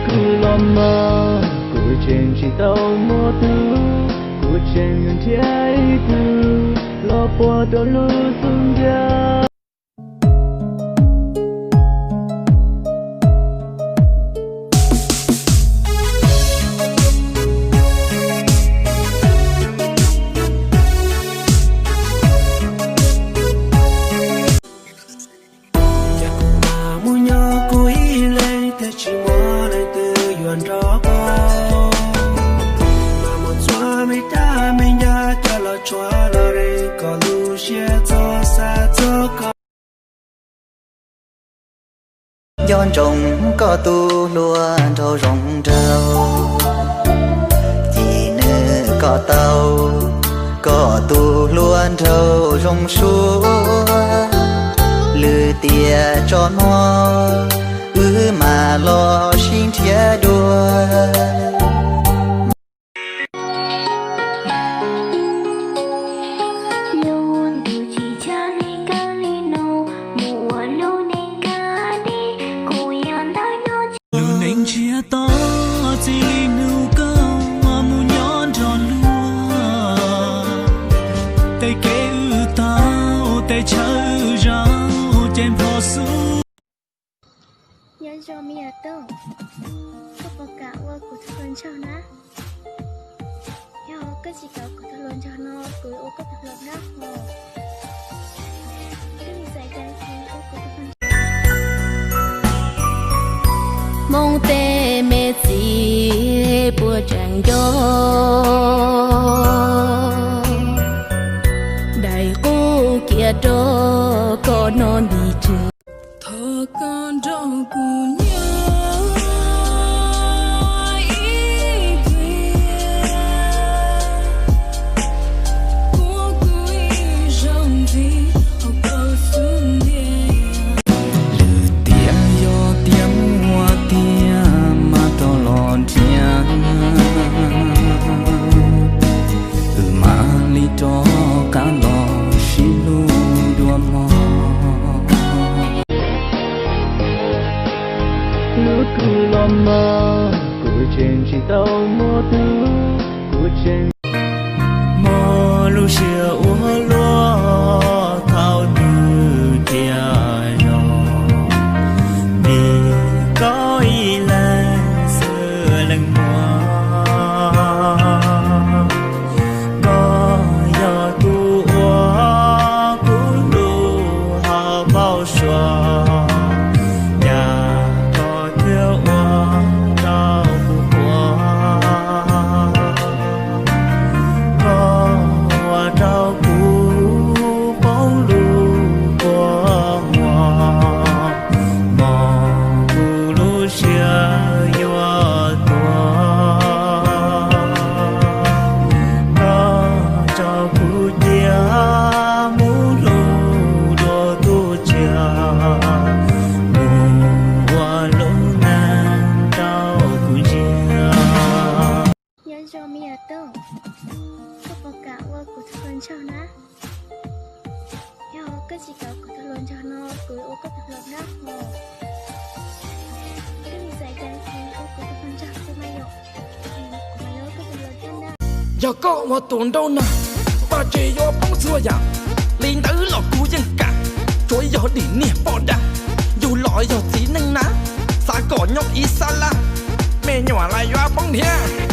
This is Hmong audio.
Kuv los mas kuv tseem tsis tau muaj tug, kuv tseem yuav nrhiav ib tug los puag rau lub xub ntiag. Ces kuv mam mus nyob kuv ib leeg, thiaj tsis muaj leej twg yuav nrog koj. Mam mus txhua me dab me ncaj coj los tshua los ris kom lub siab txhob xav txog koj. Nco ntsoov koj tus hluas nraug zoo nraug, cia nws koj tau, koj tus hluas nraug zoo suab. Lwm tiam tso hmo wb mam los sib nrhiav dua. Lub neej ntsiag to txij li hnub koj mus nyob nrog luag, tej kev wb taug, tej chaw wb zaum ces nplho xub. Nyob zoo me nyuam tub, koj puas kam ua kuv tus hluas nraug na? Yog koj tsis kam ua kuv tus hluas nraug no, kuv ua koj tus hluas nkauj hos. Koj tsis xav cas ua kuv tus hluas nraug. Hmoob tej me txiv puas tseem nco, daim qub cia rau koj noj ntiv tseg. Thov koj nrog kuv nyob ib pliag, kuv ib zaug ntxiv hauv koj xub ntiag. Lwm tiam yog tiam muaj tiag mas rov los nrhiav, wb mam li rov qab los sib hlub dua mog. Hnub kuv los mas kuv tseem tsis tau muaj tug, kuv tseem muaj lub siab ua luaj thaum twg cia zog, vim koj ib leeg xwb leej muaj. Koj yog tus uas kuv hlub hauv npau suav, cas koj thiaj ua rau kuv quaj. Koj ua rau kuv poob lub kua muag, mog kuv lub siab yuav tuag. Koj tso kuv cia mus hlub dua tus tshiab, mus ua lub neej rau kuv ntsia. Nyob zoo me nyuam tub, koj puas kam ua kuv tus hluas nraug na? Yog koj tsis kam ua kuv tus hluas nraug no, kuv ua koj tus hluas nkauj hos. Koj tsis xav cas ua kuv tus hluas nraug xwb mas yom. Yog koj ua tus nraug na, vaj tse yuav poob txhua yam. Li ntawd los kuv yeej kam, tsuav yog dim niag poj dab, yus los yog txiv neej na, xav kom nyob ib sab laj, me nyuam lawv yuav poob thiab.